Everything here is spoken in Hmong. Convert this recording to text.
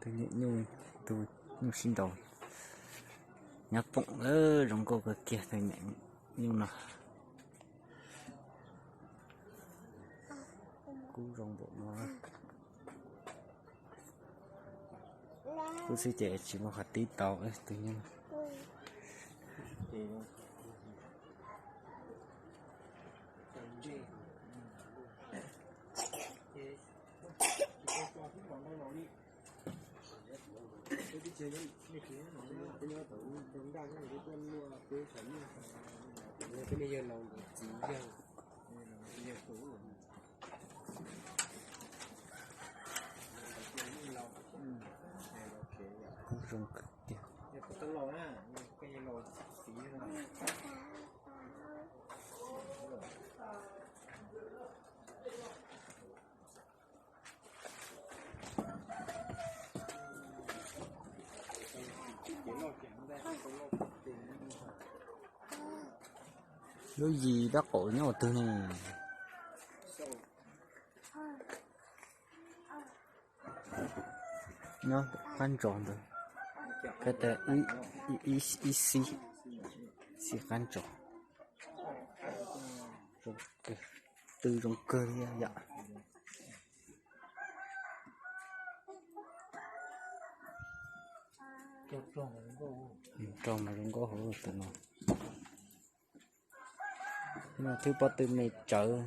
Nyuj, tus nyuj sib nraus nyob poom, zoo nkauj kawg kiag tus nyuj no. Kub zoo npaum no. Kub xwb ces tsis muaj qhov tib tau tus nyuj. Kub zoo kawg tiag. Lub yim dab qaum nyob ua twg ne? Nyob qab ntsos ntawd, ib xib, xib qab ntsos. Tw zoo kawg li yom. Rau mas zoo nkauj hauv tus no. No twb pob tw me tsawv.